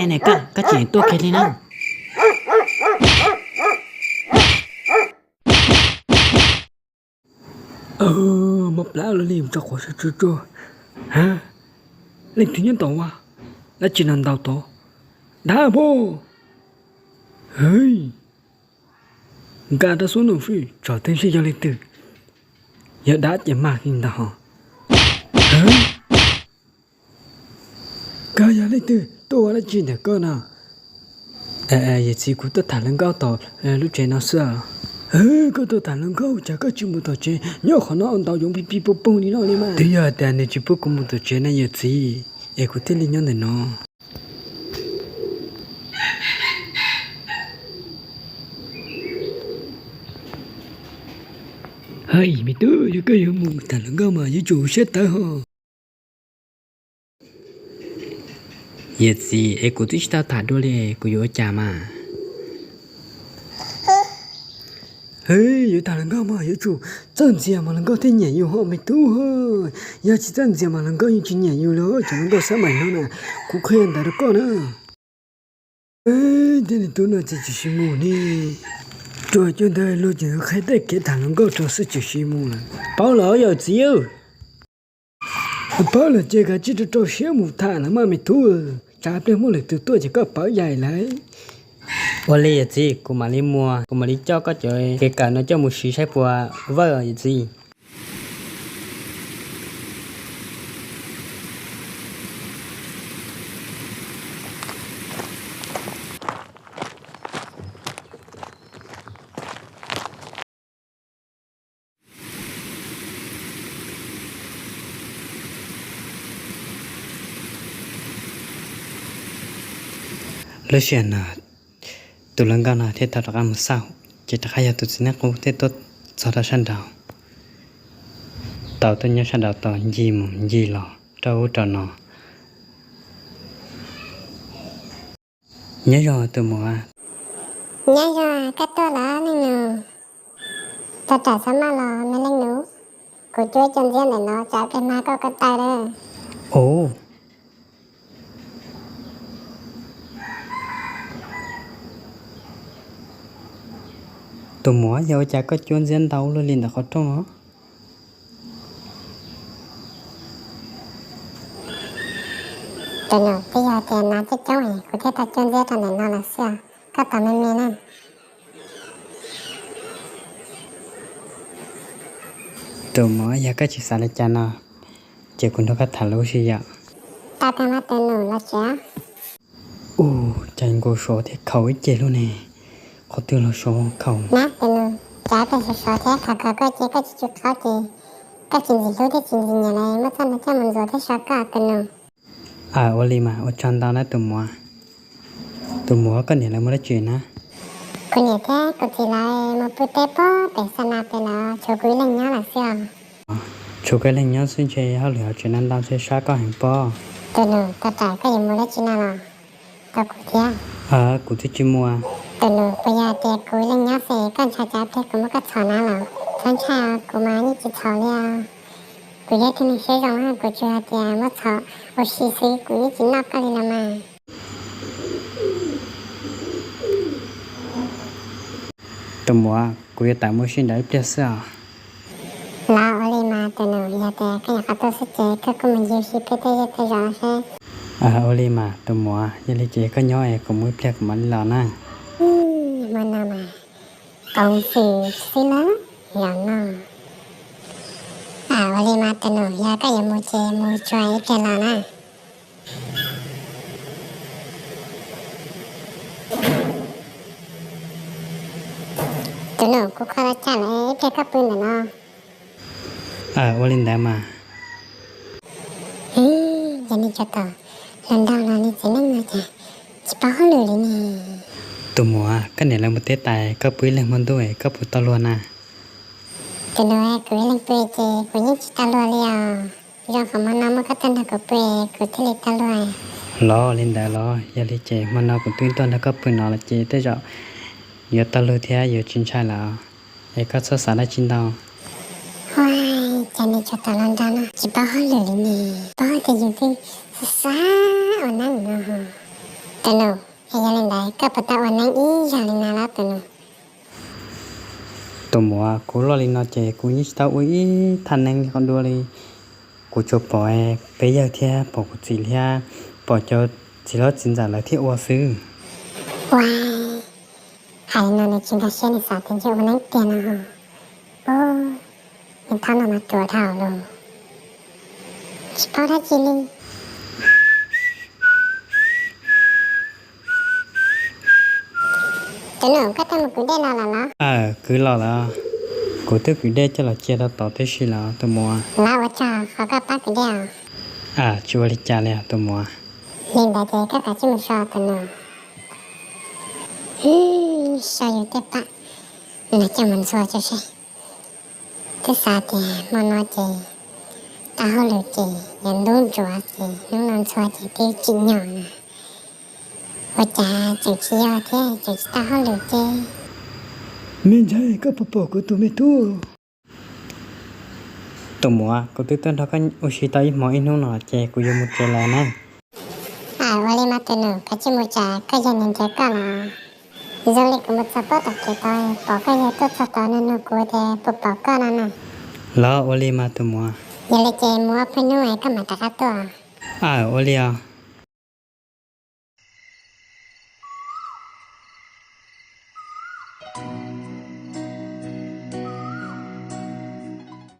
Niam Kaj, koj tseem tuaj kiag li na. Mob plab luaj li mus rau qhov sab tsuag tsuag. Ha, leej twg nyob tod ua? Dab tsi no ntau tod? Dab pob. Hwj, nqa rab xub nug seb tsom teeb seb yog leej twg. Yog dab ces mag li ntag hos. Koj yog leej twg, tuaj ua dab tsi ntawm koj no? Yawm txiv, kuv tuaj tham hluas nkauj tom lub tsev no xwb. Koj tuaj tham hluas nkauj, cas koj tsis mus tom tsev, nyob qhov no ntau yoov pig pig poog poog li no li mas. Twb yog hais tias nws tsis pub kuv mus tom tsev na yawm txiv, es kuv thiaj li nyob ntawm no. Hais me tub, yog koj yuav mus tham hluas nkauj mas yuav tsum ua siab tawv hos. Yawm txiv, es kuv twb tsis tau tham dua li, kuv yuav ua cas mas? Hwj, yuav tham hluas nkauj mas yuav tsum txawj ntxias mas hluas nkauj thiaj nyiam yus hos me tub. Yog tsis txawj ntxias mas hluas nkauj yeej tsis nyiam yus li, cov hluas nkauj xab maim no na, kuv qhia ntawv rau koj na. Tej niag tub no tseem tsis mus ne, rua cuag ntawd luag ces qhia tej kev tham hluas nkauj rau xwb tseem tsis mus lawm. Paub lawm yawm txiv. Paub lawm ces kav tsij rau rau siab mus tham lawm mas me tub, tsam pliag muaj lwm tus tuaj ces koj pawv yaim lawm. Ua li yawm txiv, kuv mam li muag, kuv mam li coj koj cov kev kawm no coj mus siv saib puas vawj yawm txiv. Lub sij hawm no tus hluas nkauj no thiaj tau rov qab mus xauj, ces rov qab yog tus txiv neej qub thiaj tuaj txog rau sab nraud, tau tuaj nyob sab nraud tos ncig mus ncig los rau ub rau no. Nyob zoo tus muam. Nyob zoo, koj tuaj los leej nus? Tau ram xav maj los me leej nus, kuv cuab cov ntxiab ntawm no tsam peb mag koj ko taw lawm. Ov, tus muam, yog ua cas koj cuab ntxiab ntau luaj li ntawm qhov rooj no? Tus nus, twb yog tias nas coob coob es kuv thiaj tau cuab ntxiab rau ntawm no lawm xwb os, koj tos me me na. Tus muam, yog koj tsis xav li cas no ces kuv nrog koj tham lub sij hawm. Tau kawg mas tus nus, los tsev. Ua cas nkaus sov thiab khaus ib ce lub ne, qhov twg los sov khaus. Nab tus nus, tsam pliag sov sov thiab khaus khaus koj ces koj tsis tsw qhov ces koj tsis ntxim hlub thiab tsis ntxim nyiam lawm, muab txoj no coj mus ntxuav thiab so koj tus nus. Aw, ua li mas ua tsaug ntau na tus muam. Tus muam, koj niam lawv mus dab tsi na? Kuv niam thiab kuv txiv lawv mus pw teb pob pem xa nas pem lawm, tshuav kuv ib leeg nyob lawm xwb os. Tshuav koj ib leeg nyob xwb ntshe hauj lwm hauv tsev no ntau ntshe sab koj heev pob. Tus nus, tau ram koj yuav mus dab tsi no los? Tau kuv thiab. Kuv twb tsis mus. Tus nus, puas yog tias kuv ib leeg nyob xwb koj ntshai tsam pliag kuv muab koj txhom na los? Txhob ntshai, kuv mas yeej tsis txhom li os. Kuv yog ib tug neeg siab zoo, kuv tsuas hais tias muab txhom ua si xwb, kuv yeej tsis noj koj li los mas. Tus muam, kuv yuav tawm mus ua si nram ib pliag xwb os. Los ua li mas tus nus, yog tias koj nyuam qhuav tuaj xwb ces koj kuj mus ncig ua si peb tej zej tej zos seb. Ua li mas tus muam, yog li ces koj nyob es kuv mus ib pliag kuv mam li los na. Hmo no mas qoos xwm xwb na, yog no. Ua li mas tus nus, yog koj yuav mus ces mus tsuag ib pliag los na. Tus nus, kuv kho tau caj lawm, ib pliag koj pw ntawm no. Ua li ntawd mas. Yog li tso tom hluas nraug los li txiv neej no ces tsis paub hauj lwm li ne. Tus muam, koj niam lawv mus teb tas koj pw ib leeg hmo ntuj koj puas tau luag na? Tus nus, kuv ib leeg pw ces kuv yeej tsis tau luag li os. Zoo qhov hmo no muaj koj tuaj nrog kuv pw kuv thiaj li tau luag. Los li ntawd los, yog li ces hmo no kuv twb tuaj nrog koj pw no los ces tej zaum yuav tau luag thiab yuav tsis ntshai lawm. Es koj txhob xav dab tsi ntau. Huaj, cas nws tsuas tau los nrog no tsis paub hauj lwm li ne, paub tias yus twb xav xav ua neeb no. Tus nus, es yog li ntawd koj puas tau ua neeb ib zaug li no los tus nus? Tus muam, kuv loj li no ces kuv yeej tsis tau ua ib thaj neeb li qhov dua li. Kuv tsuas pom peb yawg thiab pom kuv txiv thiab pom cov txiv hlob txiv ntxawm lawv thiaj ua xwb. Ua, hais li no nws tsis nkag siab, nws xav tias ntshe ua neeb tiag no. Ub, nws thab no mas ruam dhau lawm. Tsis paub dab tsi li. Tus nus, koj twb mus kwv dej no los los? Aw, kwv los lawm. Kuv twb kwv dej coj los cia rau tod tib si lawm tus muam. Los ua tsaug qhov koj pab kwv dej os. Aw, tsis ua li cas li os tus muam. Li ntawd ces koj kav tsij mus so tus nus. So yus tej pam no coj mus ntxhua tso seb. Twb xav tias hmo no ces tau hauj lwm ces yuav ntub ntsuav ces hnub no ntxhua ces twb tsim nyog na. Ua cas tseem tsis yog thiab tseem tsis tau hauj lwm ces. Me ntxhais, koj puas pom kuv tus me tub? Tus muam, kuv twb tuaj nrog koj ua si tau ib hmo ib hnub no ces kuv yuav mus tsev lawm na. Aw, ua li mas tus nus, koj tsis mus tsam koj yawg nws nrhiav koj los. Zoo li kuv mus txog pob tom kev tod pom koj yawg tuaj txog tod nug nug kuv tias puas pom koj no na. Los ua li mas tus muam. Yog li ces mus ob peb hnub es koj mam rov qab tuaj. Aw, ua li os.